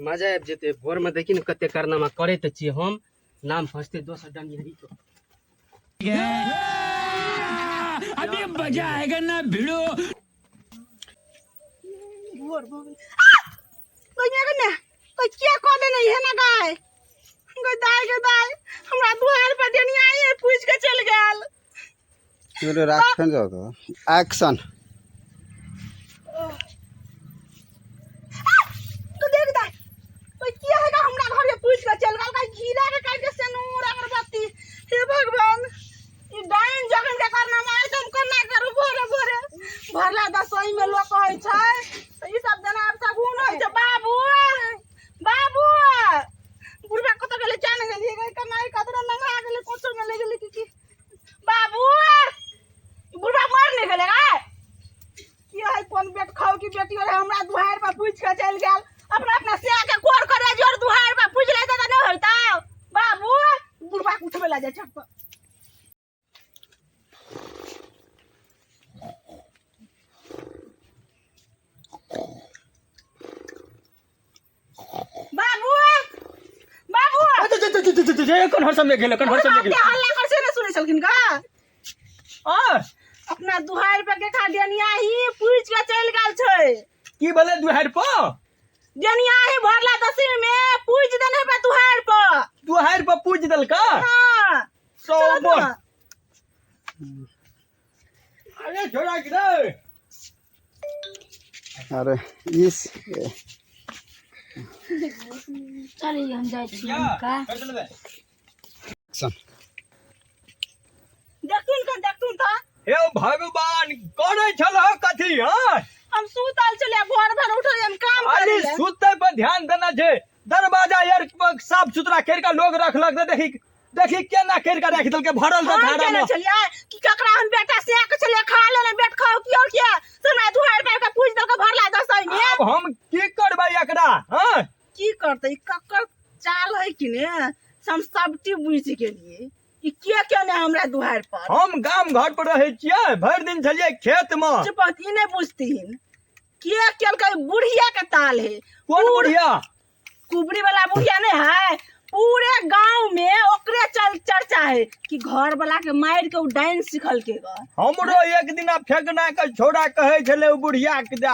मजा आबि जेतै भोरमे। देखी ने कते कारनामा करै तऽ छियै हम, नाम फसतै दोसर डनियरी के। अभी मजा आएगा ना भिड़ो। भोर भऽ गेल। कहिया के ने कह किया कऽ देने हे ना गाय गै दाय, गै दाय, हमरा दुआर पर देनिया ये पूछ के चलि गेल। राखन जाओ तो एक्शन। तू देख दाय, ओइ किया हेगा हमरा घर के पूछ के चलि गेल गाय, घीरा के काटि के सेनूर अगरबत्ती। हे भगवान, ई डाइन जगन के करना आइ तऽ हम कोना करू? भोरे भोरे भरला दसई में लोक कहै छै तऽ ई सब देना आब सगुन होइ छै। बाबू, बाबू, बुढ़बा कतऽ गेलै? क्या ने गेलियै गै, कमाई कतऽ नंगा गेलै, कोचो में ले गेलै की की? बाबू, ई बुढ़बा मर नहि गेलै गै? की है, कोन बेट खाऊ की बेटी रहे, हमरा दुहार पर पूछ के चलि गेल। अपना अपना सिया के कोर करे जोर दुहार पर पूछ ले तऽ नहि होइता। बाबू, बुढ़बा के उठबै ला जाइ छत पर। बाबू, बाबू। कोन हर समय गेल, कोन हर समय गेल? हल्ला कर से नहि सुनै छलखिन का? और अपना दुहार पर के खा डेनिया ही पूछ के चलि गेल छै। की भेलै दुहार पर? डेनिया ही भरला दसी में पूछ देने पे दुहार पर। दुहार पर पूछ देलका? हाँ। सौ चलो बोल। ना। अरे छोड़ा कि रे। अरे इस चलिए, हम जाइ छी हुनका। एक्शन। देखथुन कन, देखथुन तऽ। हे भगवान, करै छल कथी? हाँ? हम सुतल छलियै, भोर भोर उठल हम काम अरे करै लए। सुतै पर ध्यान देना छै। दरवाजा यार साफ सुथरा करि कऽ लोग रखलक तऽ देखी देखी केना करि कऽ राखि देलकै भरल हम दशहरा केने मे। छलियै कि ककरा हम बेटा से के छलियै, खा लेने बेट खाओ की और किया से हमरा दुआर पर के पूछ देलकै भरला दसई में। आब हम की करबै एकरा? हाँ? की करतै? ई ककर चाल है कि ने से हम सबटी बुझि गेलियै। ई के केने हमरा दुआर पर? हम गाम घर पर रहै छियै, भरि दिन छलियै खेत मे। चुप, ई नहि बुझतीन के केलकै। बुढ़िया के ताल है। कोन बुढ़िया? कुबरी वाला बुढ़िया नहीं है? पूरे गांव में ओकरे चल चर्चा है कि घर वाला के मार के उ डाइन सिखल के ग। हमरो एक दिना फेकना के छोड़ा कहै छलै ओ बुढ़िया के जा,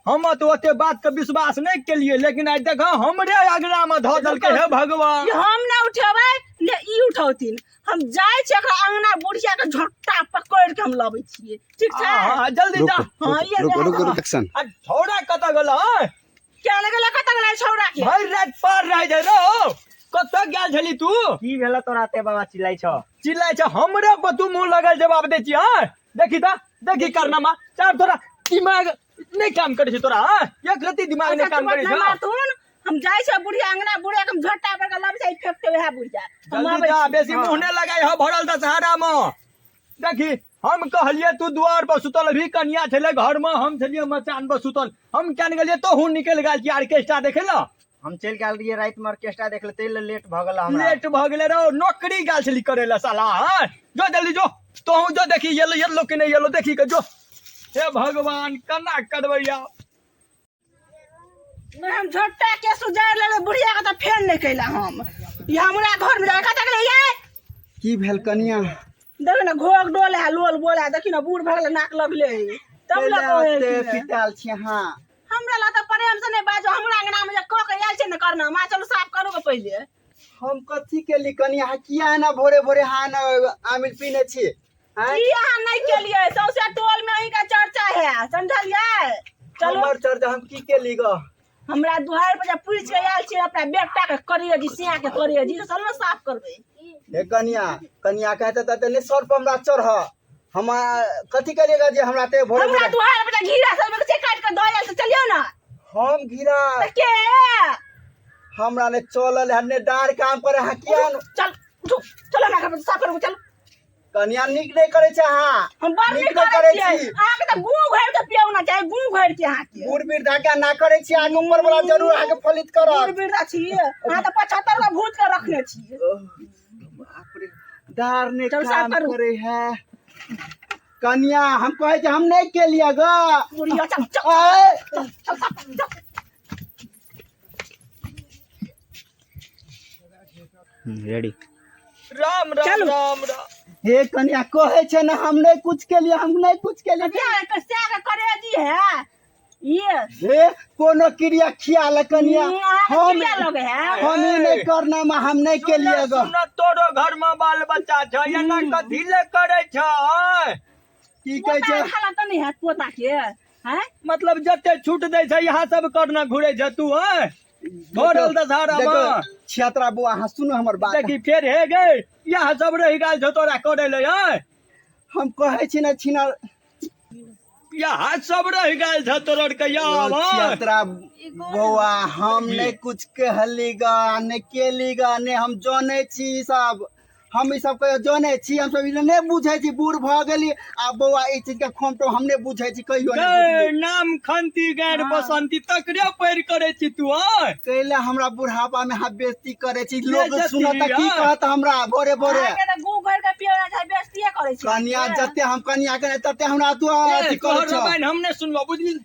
हम तऽ ओते बात के विश्वास नहि केलियै, लेकिन आइ देख हमरे अगना मे धऽ देलकै। हे भगवान! ई हम ना उठेबै ने ई उठौथिन। हम जाइ छी एकरा अंगना, बुढ़िया के झोटा पकड़ के हम लबै छियै, ठीक छै? हाँ, जल्दी जा। रुक। हाँ, ये रुक रुक रुक, एक्शन। आ छौड़ा कतऽ गेल? हँ? क्या लगे कतऽ गेलै छौड़ा के? भरि राति पार रह जाइ रौ, कतऽ गेल छली तू? की भेल तोरा ते बाबा चिल्लाई छ? चिल्लाइ छ हमरे पर, तू मुंह लगल जवाब दै छी? हँ, देखी तऽ देखी कारनामा चार। तोरा दिमाग नहि काम करै छै तोरा? हँ, एक रत्ती दिमाग नहि काम करै नहि छै। मारथुन। हम जाइ छै बुढ़िया अंगना, बुढ़िया के हम झोटा पर के लबै छै, फेकते वएह बुढ़िया। हम जल्दी अबै जा। छी। बेसी मुँह नहि लगाइ ह भरल दशहरा मे। देखी, हम कहलियै तू दुआर पर सुतल भी, कनिया छलै घर मे, हम छलियै मचान पर सुतल। हम केन गेलियै, तोहू निकलि गेल छी ऑर्केस्ट्रा देखै लए। हम चलि गेल रहियै रातिमे ऑर्केस्ट्रा देख ले, ताहि लए लेट भऽ गेल हमरा। लेट भऽ गेलै रौ, नौकरी गेल छली करै लए साला। हँ, जो जल्दी जो, तोहू जो, देखी येलो येलो कि नहि येलो, देखी के जो। हे भगवान, केना करबै आब? नहि, हम झोटा के सुजारि लेले बुढ़िया के तऽ फेर नहि कैला हम। ई हमरा घर में जाय कतऽ गेलै ये? की भेल कनिया? देखी ने, घोघ डोले है, लोल बोले है, देखी ने, बूढ़ भऽ गेलै, नाक लगले है, तब लऽ कहै ओते छी ने। पिटायल छी अहाँ। हमरा लग तऽ प्रेम से नहि बाजो। हमरा अंगना में जे कऽ के आयल छै ने करना माँ, चलू साफ करू के पहिले। हम कथी केली कनिया? अहाँ किया एना भोरे भोरे अहाँ एना आमिल पीने छी? आँय? की अहाँ नहि केलियै? सौंसे टोल में अहीं के चर्चा है, समझलियै? चलू। हमर चर्चा? हम की केली ग? हमरा दुआरि पर जे पूछि के आयल छी अपना बेटा के करिए जी, सिया के करिए जी, चलू ने साफ करबै। हे कनिया, कनिया कहते तऽ नहि सर पर हमरा चढ़। हम कथी करिएगा जे हमरा ते भोरे हमरा भोरे दुआरि पर जे घीरा सब छै काटि के दऽ आयल छै, चलियौ ने। हम घिरा? तऽ के? हमरा ने चलल है ने डार काम करे। अहाँ किया चल उठू, चलो ना घर पर साफ करू, चल। कनिया, नीक नहि करै छै अहाँ। हम बड़ नीक नीक नहि करै करै छियै। छी। अहाँके तऽ गुँ घोरि के पियौना चाही, गुँ घोरि के अहाँके। बूढ़ वृद्धा के ना करै छी, अहाँके ऊपर वाला जरूर अहाँके फलित बूढ़ करत। वृद्धा छी अहाँ तऽ 75 गो भूत के रखने छी। बाप रे, डार ने चल साफ काम करू। करे है। कनिया, हम कहै छी हम नहि केलियै ग। बुढ़िया, चल चल। आय। चल साफ करू, चल। रेडी। राम राम चलू। राम राम। हे कनिया, कहै छै ने हम नहि कुछ केलियै, हम नहि कुछ केलियै। कनिया के सएह के करेजी है ये। हे कोनो क्रिया खियाल कनिया। अहाँके हम क्रिया लगे है। हम ई नहि करना में हम नहि केलियै ग। सुन, तोरो घर में बाल बच्चा छै, एना कथी ले करै छै? की कहै पोता छै? खाला तऽ नहि हैत पोता के हैं? मतलब जते छूट दै छै यहाँ सब करना घुरे छै तू हैं भरल दशहरा देखो में। छियतरा बौआ, अहाँ सुनू हमर बात। देखी फेर हे गे, यहाँ सब रहि गेल छौ तोरा करे ले हैं? हम कहै छी ने छिनर। यहाँ सब रहि गेल छौ तोरा के यार। छियतरा बौआ, हम नहि कुछ कहली ग, नहि केली ग, नहि हम जनै छी ई सब। हम ई सब कहियो जनै छी? हम सब ई नहि बुझै छी, बूढ़ भऽ गेली आ बौआ ई चीज के खोमटो हम नहि बुझै छी, कहियो नहि गै बुझली। नाम खंती गैर बसंती तकरे पैर करे छी तू हैं? कैले हमरा बुढ़ापा में अहाँ बेइज्जती करै छी? लोग बेइज्जती, सुनत तऽ की हँ। कहत हमरा भोरे भोरे? अहाँके तऽ गू घोरि के पियौना छै, बेइज्जतिये करै छै। कनिया, जते हम कनिया के तते हमरा तू ए, अथी करै तोहर छह। रामायण हम नहि सुनबो, बुझली?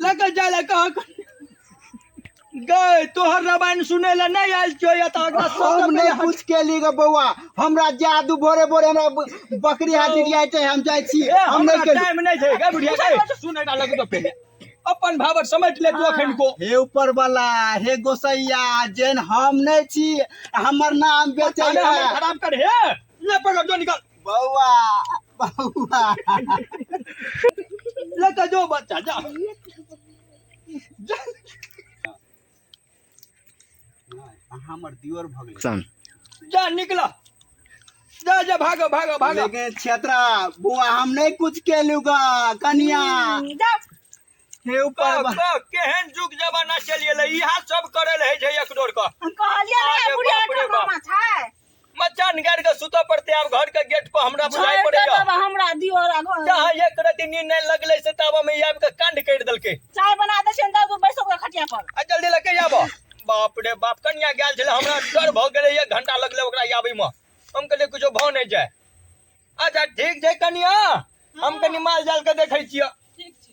लगे जाय ले कह गए, तोहर रामायण सुनै ले नहि आयल छियो एतऽ। अगला हम नहि कुछ केली ग बौआ, हमरा जादू भोरे भोरे हमरा बकरी हाथी जाइते, हम जाइ छी। ए, हम हमरा नहि केली। टाइम नहि छै गे बुढ़िया गे, सुनै ला लगतो पहिले अपन भावर समझ ले तू अखन को। हे ऊपर वाला, हे गोसैया, जेन हम नहि छी हमर नाम बेचै अरे है। हमर खराब कर हे, ले पकड़ जो निकल। बौआ बौआ, लेके जो बच्चा, जा। हमर दियोर भऽ गेलै। जा निकला, जा जा, भागो भागो भागो। लेकिन क्षेत्रा बौआ, हम नहि कुछ केलू ग कनिया। जाउ। हे ऊपर कह, कह, केहन जुग जमाना चलि गेलै, इएह सब करे रहै छै एक डोर के। हम कहलियै ने अरे बुढ़िया बाप रे के बाप। मामा छै। मचान गाड़ि के सुतऽ पड़तै आब घर के गेट पर हमरा बुझाइ छोड़ि पड़ैया। देब हमरा दियौ घर। जहाँ एक रति नींद नहि लगलै से तब हम आबि के कांड करि देलकै। चाय बना दै छियनि, दऽ बैसो के खटिया पर। आ जल्दी लऽ के आबऽ। बाप रे बाप, कनिया गेल छलै, हमरा डर भऽ गेलै, एक घंटा लगलै ओकरा आबैमे, हम कहलियै किछो भऽ नहि जाय। अच्छा ठीक छै कनिया, हम कनि माल जाल के देखै छियै।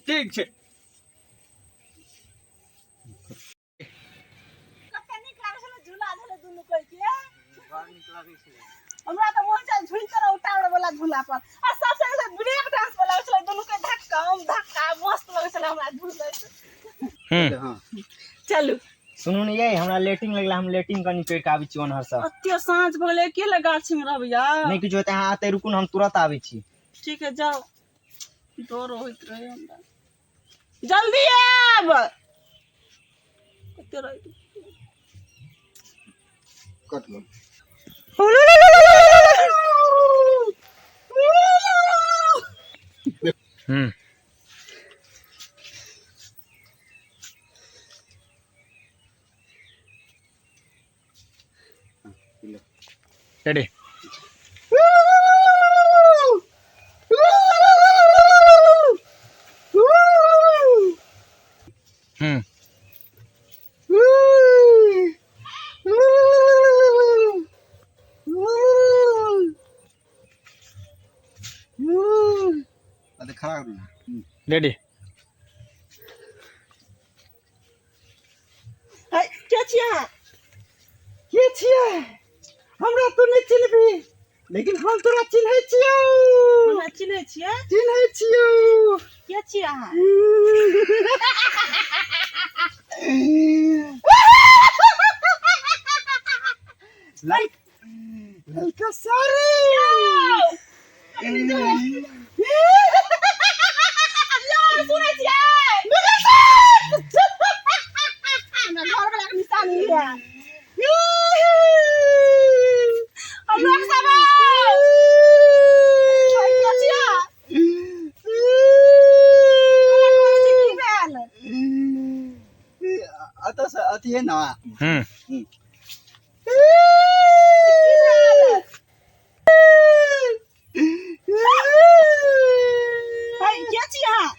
ठीक छै। कते नीक लागै छलै झूला झूले दुनू कोइ के। हमरा तऽ मोन छल झूलते रहू टावर वाला झूला पर, आ सबसे बेसी ब्रेक डांस वाला होइ छलै, दुनू के धक्का हम धक्का, मस्त लगै छलै हमरा झूलैत। हँ। चलू। सुनू ने यै, हमरा लेटिंग लगला, हम लेटिंग कनि करि कऽ आबै छी ओनहर से। एते साँझ भऽ गेलै, अकेले गाछी मे रहबै यार? नहि किछु होतै, अहाँ एतै रुकू ने, हम तुरत आबै छी। ठीक है, जाओ। डर होइत रहे हमरा, जल्दी आब। कते राति कट लो। रेडी। अरे खड़ा करू ना। रेडी। है, के छियै अहाँ? के छियै? हमरा तू नहि चिन्हबी, लेकिन हम तोरा चिन्है छियौ। हमरा चिन्है छियै? चिन्है छियौ। के छियै अहाँ? ललका साड़ी। यार, सुनै छियै? हमरा घरवला के निशानी है। हम लोग सब के छियै? हमरा कहै छै की भेल? अतः से अथी है ना। की भेल? है, के छियै अहाँ?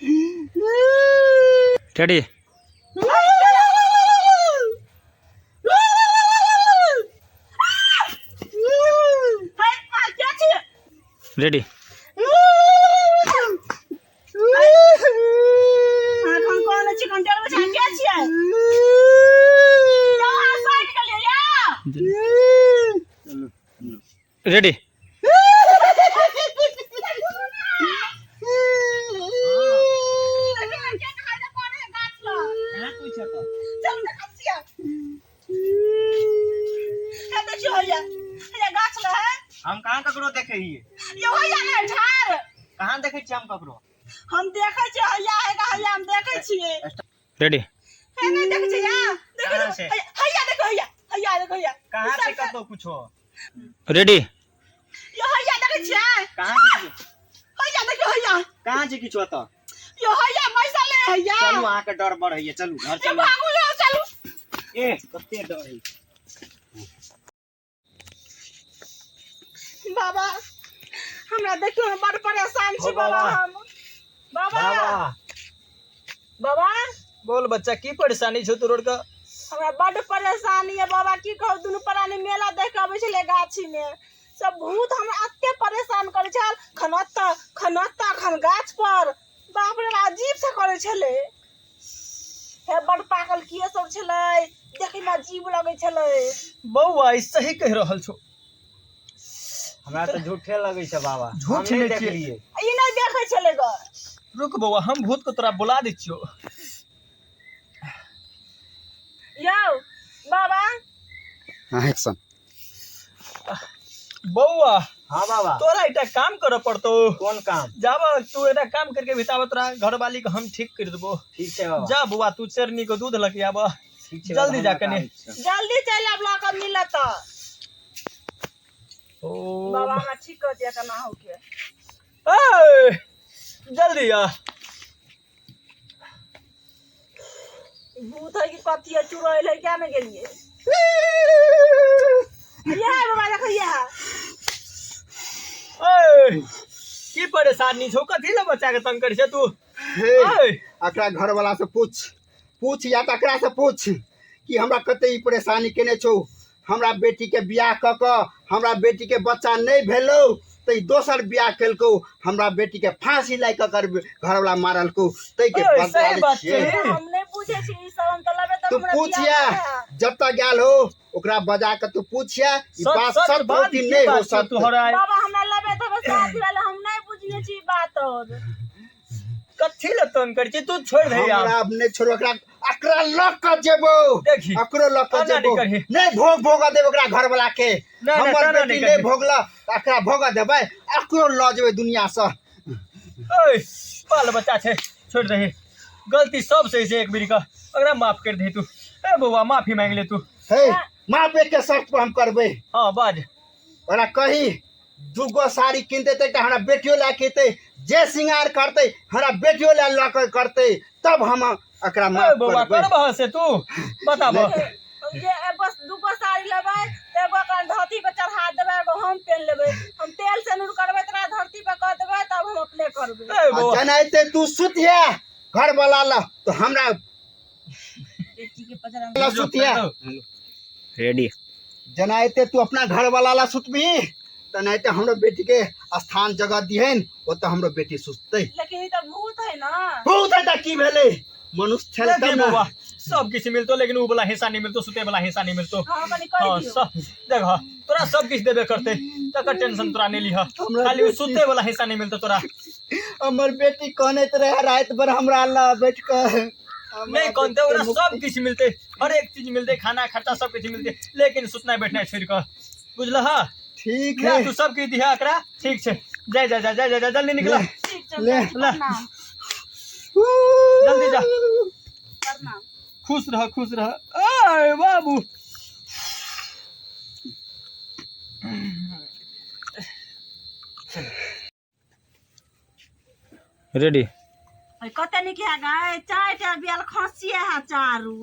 रेडी। है, अहाँ के छियै? रेडी। अहाँ एखन कहने छी, एखन डरबै छी, अहाँ के छियै? यौ, अहाँ सटि गेलियै यौ। रेडी। चल देखै छियै। हे देखियौ हैया, हैया गाछ लग है। हम कहाँ ककरो देखे हियै? यौ हैया नहि झाड़। कहाँ देखे छियै हम ककरो? हम देखै छियै हैया हैगा हैया हम देखै छियै। रेडी। हे नहि देखै छियै या देखै कहाँ छै? हैया हैया देखो हैया हैया देखो हैया। कहाँ छै कतौ कुछो? रेडी। यौ हैया देखै छियै। कहाँ छै किछो? हैया देखियौ हैया। कहाँ छै किछो एतऽ? यौ हैया बैसल है हैया। चलू अहाँके डर बड़ होइए, चलू घर यौ चलू। भागू यौ चलू। ए कते डर है। बाबा हमरा देखियौ हम बड़ परेशान छी हो बाबा बाबा। हम बाबा बाबा बाबा बोल बच्चा की परेशानी छौ तोर के? हमरा बड परेशानी है बाबा, की कहू। दुनू प्राणी मेला देख के अबै छलै गाछी में, सब भूत हमरा एते परेशान करै छल। खन ओतऽ खन ओतऽ खन गाछ पर, बाप रे बाप अजीब से करै छलै। हे बड पागल किए सब छलै, देखै में अजीब लगै छलै। बौआ ई सही कहि रहल छौ। हमरा तऽ झूठे लगै छै बाबा। झूठ हम नहि नहि छियै। देखलियै। ई नहि देखै छलै ग। रुक बौआ हम भूत के तोरा बुला दै छियौ। यौ बाबा। हाँ एक्शन। बौआ। हाँ बाबा। तोरा एकटा काम करऽ पड़तौ। कोन काम? जाब तू एकटा काम करके बिताब, तोरा घरवाली के हम ठीक कर देबो। ठीक छै बाबा। जा बौआ तू चरनी के दूध लके आब। ठीक छै बाबा, जल्दी जा हमरा कने। काम छै। जल्दी चलि आब लऽ कऽ मिलत। ओ बाबा हमरा ठीक कर दिया केना हो के। ए, जल्दी आ। भूत है कि कथी है, चुड़ैल है क्या ने गेलिए। ये है बाबा देखो ये है। ए, की परेशानी छौ? कथी ले बच्चा के तंग करै छै तू? हे ए, एकरा घरवाला से पूछ पूछ या तऽ एकरा से पूछ कि हमरा कते ई परेशानी केने छौ। हमरा बेटी के बियाह कऽ कऽ हमरा बेटी के बच्चा नहि भेलौ तऽ ई दोसर बियाह केलकौ, हमरा बेटी के फांसी लागि कऽ एकर घरवाला मारलकौ, ताहिके ओए, बदला सही लै बात छियै। छै। हम नहि बुझै छी ई सब, हम तऽ लेबै तब तू हमरा पूछ बियाह या भेल है। जतऽ गेल हो ओकरा बजा के तू पूछ या ई सच बात सच सत्य हो बात कि की नहि हो बात छौ सत्य। तोहर आइ? बाबा हमरा लेबै तब शादी भेल, हम नहि बुझिए छी ई बात। और कथी ले तंग करै छी तू? छोड़ि दही आब। हमरा अब नहि छोड़ो एकरा, एकरा लऽ कऽ जेबो। देखी। एकरो लऽ कऽ एना नहि जेबो। करही। नहि भोग भोगऽ देब ओकरा घरवला के। नहि, हमर तेना बेटी नहि नहि करही। भोगल तऽ एकरा भोगऽ देबै? एकरो लऽ जेबै दुनिया सँ। ओए बाल बच्चा छै, छोड़ि दही। गलती सब से छै, एक बेरी के ओकरा माफ कर दही तू। ए बौआ माफी मांगि ले तू। हे माफ के शर्त पर हम करबै। हाँ बाज। ओकरा कही दूगो साड़ी कीन देतै तऽ हमरा बेटियो लए के एतै, जे श्रृंगार करतै हमरा बेटियो लए लऽ कऽ करतै, तब हम एकरा ए माफ बौआ करबै। करबह से तू बताबह। हम जे एगो दूगो साड़ी लेबै तऽ एगो ओकरा धरती पर चढ़ा देबै, एगो हम पेन लेबै। हम तेल सेनुर करबै तोरा धरती पर कऽ देबै, तब हम अपने करबै। ए आ बौआ जेनाहिते तू सुतिहे घरवला लए तऽ हमरा बेटी के पचरा लए सुतिहे। रेडी। जेनाहिते तू अपना घरवला ला सुतबही तेनाहिते हमरो बेटी के स्थान जगह दिहन, ओतऽ हमरो बेटी सुततै। लेकिन ई तऽ भूत है ना। भूत है तऽ की भेलै, मनुष्य छलै देखी तब ने। बौआ सब किछु मिलतो लेकिन उ वाला हिस्सा नहीं मिलतो, सुते वाला हिस्सा नहीं मिलतो। हाँ कनी कहि हाँ दियौ। सब देख तोरा सब किछु देबे करते, तकर टेंशन तोरा नहीं लिह। हमरा खाली उ बेटी- सुते वाला हिस्सा नहीं मिलतो तोरा। हमर बेटी कनैत रहे राति भर हमरा लग बैठ कऽ। नहीं कनते, ओकरा सब किछु मिलते, हर एक चीज मिलते, खाना खर्चा सब किछु मिलते, लेकिन सुतनाइ बैठनाइ छोड़ि कऽ, बुझलह? ठीक ले है तू सब किछु दिह एकरा, ठीक छै। जा जा जा जा जा जा, जल्दी निकल। ठीक छै। ले, ले। प्रणाम। जल्दी जा। प्रणाम। खुश रह खुश रह। आय बाबू। रेडी। ओइ कते नीक है गै, चारिटा बियाल खसिए है चारू,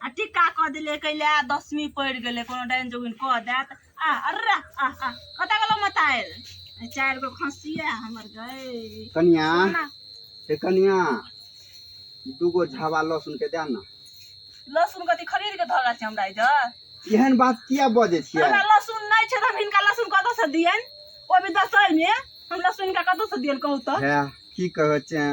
आ टिक्का कऽ देलियै कैले 10वीं पड़ि गेलै, कोनो डाइन जोगिन कऽ देत। आ अर्रा आ आ कतऽ गेलौ मताइल? चारि गो खसिए है हमर गै। कनिया सोना। हे कनिया, दूगो झाबा लहसुन के दे ना। लहसुन कथी खरीद के धरल छै हमरा इधर? एहन बात किया बजै छियै? हमरा लहसुन नहि छै तऽ हम हिनका लहसुन कतऽ से दियनि? ओ भी दसैमे हम लहसुन हिनका कतऽ से दियनि कहू तऽ? हे की कहै छै,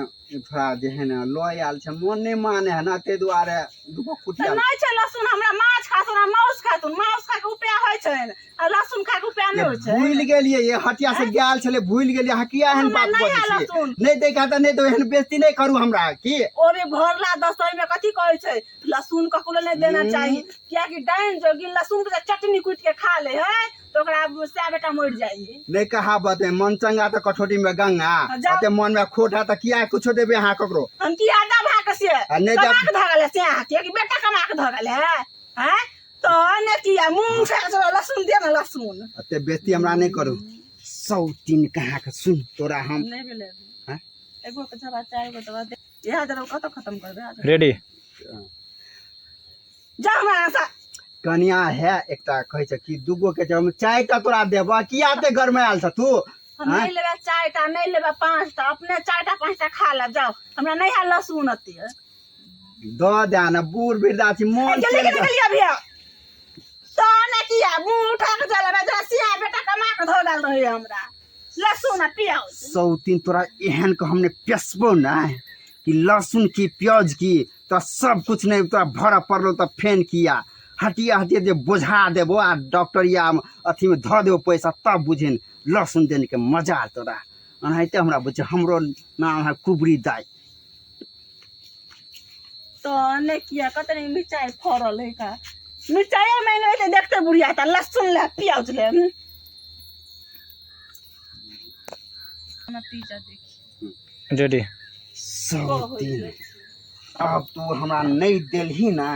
थोड़ा जे है ने लऽ आयल छै, मोन नहि माने है ना, ताहि दुआरे दूगो तऽ कुटिया। नहि छै लहसुन हमरा। माछ खाथुन आ माउस खाथुन, माउस खाके उपाय होइ छनि आ लहसुन खाके उपाय नहि होइ छै। भूलि गेलियै, ये हटिया से गेल छलै, भूलि गेलियै। अहाँ किया एहन हमरा बात नहि बजै आयल छियै? लहसुन। नहि देखा तऽ नहि देबै, एहन बेइज्जती नहि करू हमरा की। ओमे भरला दसई में कथी कहै छै, लहसुन ककरो नहि देना चाही, कियाकि डाइन जोगिन लहसुन के चटनी कुटि के खा ले है तऽ ओकरा सए बेटा मरि जाइ है। नहि कहावत है, मन चंगा तऽ कठौती में गंगा। जाउ। ओते मन में खोट है तऽ किया कुछो देबै अहाँ ककरो? हम की आदा भाग से आ नहि कमा देब- के धगल है से अहाँके कि बेटा कमा के धगल है? हैं तो ने किया मुंह उठा के चलो, लहसुन दे ना लहसुन। एते बेइज्जती हमरा नहि करू। 103 कहाँ के सुन तोरा हम नहीं भेलै। हैं? एगो के जरा चारि गो दवा दे, इएह जरा कतऽ खतम करबै आब? रेडी। जा हमरा से। कनिया है एकटा कहै छै कि दूगो के हम 4टा तोरा देबह, किया एते गरमायल छ तू? हम नहीं लेबै 4टा, नहीं लेबै 5टा, अपने 4टा 5टा खा ले जाओ, हमरा नहीं है लहसुन अते। दऽ दे ने, बूढ़ वृद्धा छी मन जल्दी चलि के गेल। निकलिए भैया तो ने किया मुंह उठा के चल बे, जरा सिया बेटा कमा के धो डाल रही हमरा लहसुन आ प्याज। 103 तोरा एहन के हमने पेसबो ना कि लहसुन की प्याज की तोरा सब कुछ नहीं, तोरा भरा पड़लो तऽ फेन किया हटिया हटिया जे बोझा देबो आ डॉक्टर या अथी में धऽ देबो पैसा, तब बुझिन लहसुन देने के मजा तोरा। एनाहिते हमरा बुझ, हमरो नाम है कुबरी दाई। तो ने किया कते मिरचाई फड़ल है का, मिरचाई मांग रहे थे देखते बुढ़िया ता लहसुन ले प्याज ले। नतीजा देखी। रेडी। 103 अब तू हमरा नहीं देलही ना,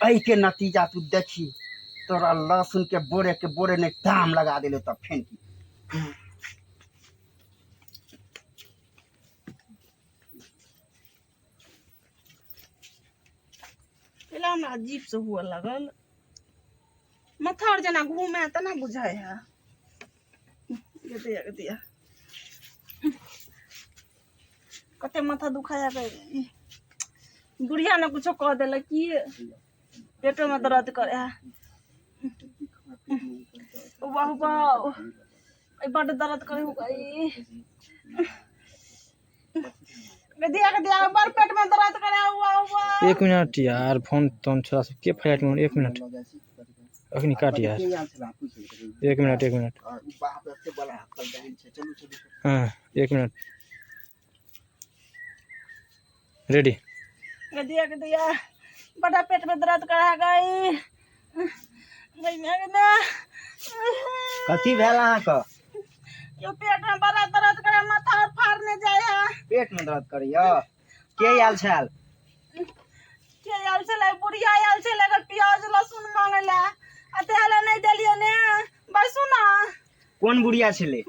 एहि के नतीजा तू देखी, तोरा लहसुन के बोरे के बोरे ने दाम लगा देले तब फेन की। पहले हमरा अजीब से हुआ लगल, माथा और जेना घूमे तना बुझाय है। गे दिया, गे दिया। कते माथा दुखाया गई, बुढ़िया ने कुछो कह देलक की पेटो में दर्द करे है। वाह वाह, ई बड दर्द करे हो गई। गे दिया, गे दिया, बड़ पेट में दर्द करे। वाह वाह। 1 मिनट यार, फोन तोन छोड़ा सब के फ्लाइट में, 1 मिनट अखनी काट यार, 1 मिनट 1 मिनट। हाँ 1 मिनट। रेडी। गे दिया, गे दिया, बड़ा पेट में दर्द करा गई। गई मैं ना। कथी भेल अहाँके? यो पेट में बड़ा दर्द करे, माथा और फाड़ने जाय है। पेट में दर्द करैया? के आयल छल? के आयल छलै? बुढ़िया आयल छलै, अगर प्याज लहसुन मांगे ला, आ तेहले नहीं देलियै ने। बैसू ना। कोन बुढ़िया छलै?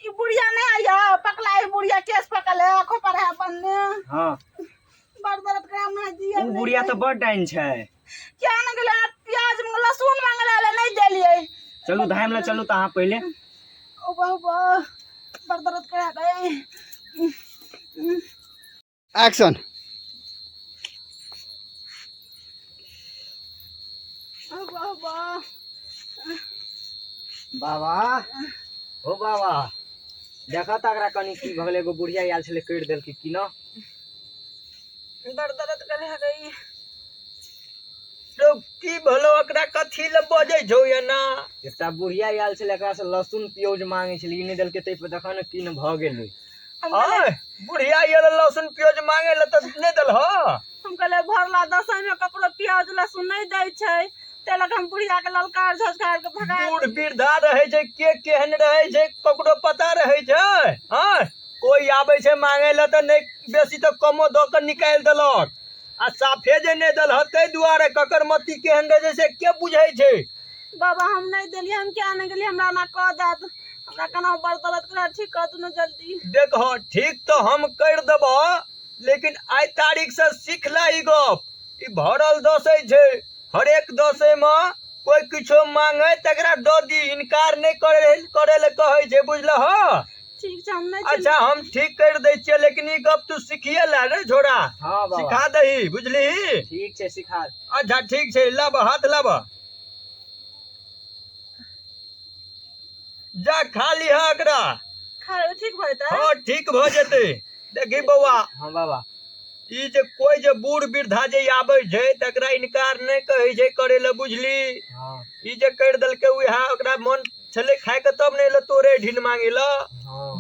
ई बुढ़िया नहीं आया, पकला ई बुढ़िया केस पकले खोपर है बनने। हाँ। बड़ दर्द करे हमरा दिया। उ बुढ़िया तऽ बड़ डाइन छै। क्या न गेलै, प्याज लहसुन मांगे ला नहीं देलियै। चलू धाम ला चलू तऽ अहाँ पहिले। ओ बाबा बड़ दर्द करे गई। एक्शन। ओ बाबा। बाबा हो बाबा, देखऽ तऽ एकरा कनि की भऽ गेलै, एगो बुढ़िया आयल छलै करि देलकै की न। बड़ दर्द करे गई। तो की भलो एकरा कथी ले बजै छौ एना? एकटा बुढ़िया आयल छलै, एकरा से लहसुन प्याज मांगे छलै, ई नहि देलकै ताहि पर देखऽ ने की ने भऽ गेलै। आय बुढ़िया आयल लहसुन प्याज मांगे ले तऽ नहि देलह? हम कहले भरला दसई में ककरो प्याज लहसुन नहीं दै छै, तै लऽ कऽ हम बुढ़िया के ललकार झझकार के भगा बूढ़ वृद्धा रहै छै के केहन रहै छै ककरो पता रहै छै? हाँ कोई आबै छै मांगे ले तऽ नहि बेसी तऽ कमो दऽ कऽ निकालि देलक, आ साफे जे नहि देलह ताहि दुआरे ककर मति केहन रहै छै से के बुझै छै? बाबा हम नहीं देलियै, हम क्या नहीं गेलियै, हमरा ना कह देत, हमरा केना बड़ दर्द करे, ठीक कर दू ने जल्दी। देखो ठीक तऽ हम करि देबह, लेकिन आइ तारीख से सीख ले ई गप, ई भरल दसै छै, हरेक दसै में कोई किछो मांगे तकरा दऽ दी, इनकार नहि करे ले कहै छै, बुझलह? ठीक छै, हम नहि अच्छा हम ठीक करि दै छियै, लेकिन ई गप तू सीखिए ले रे छोरा। हाँ बाबा। सिखा दही, बुझलिही? ठीक छै सिखा। अच्छा ठीक छै, लाब हाथ लाब, जा खा लिह एकरा। खा लेबै, ठीक भऽ जेतै? हाँ ठीक भऽ जेतै। देखी बौआ। हाँ बाबा। ई जे कोई जे बूढ़ वृद्धा जे आबै छै तकरा इनकार नहि कहै छै करे ले, बुझली? हाँ। ई जे करि देलकै उएह ओकरा मन छलै खाय के तब ने एलै तोरे ढिन मांगे ल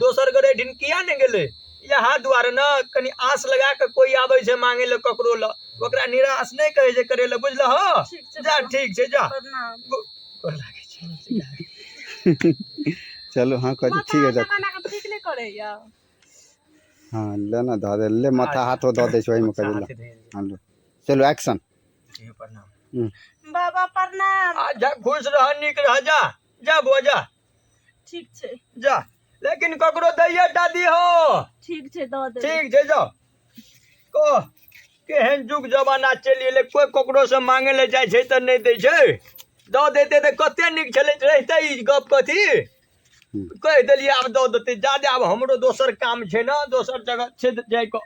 दोसर गोरे ढिन किया ने गेलै इएह दुआरे ने कनि आस लगा के कोई आबै छै मांगे ले ककरो ल ओकरा निराश नहि कहै छै करे ले बुझलह ठीक छै जा बाबा। ठीक छै जा प्रणाम। गोर लागै छै। चलू हाँ कहै छै ठीक है माथा रख एना कऽ ठीक नहि करैया। हाँ ले ना धऽ दे ले माथा हाथो दऽ दै छै ओहिमे कऽ ले हाँ लो चलू एक्शन। प्रणाम बाबा प्रणाम। आ जा, खुश रह, नीक रह, जा जा बुआ जा। ठीक छै। जा, लेकिन ककरो दैये टा दीहो। ठीक छै, दऽ देबै। ठीक छै, जाओ। कह केहन युग जमाना चलि एलै, कोइ ककरो से मांगे लए जाइ छै तऽ नहि दै छै। दऽ देतै तऽ कते नीक छलै रहितै। ई गप कथी कहि देलियै, आब दऽ देतै। जादे आब हमरो दोसर काम छै ने, दोसर जगह छै जाइके।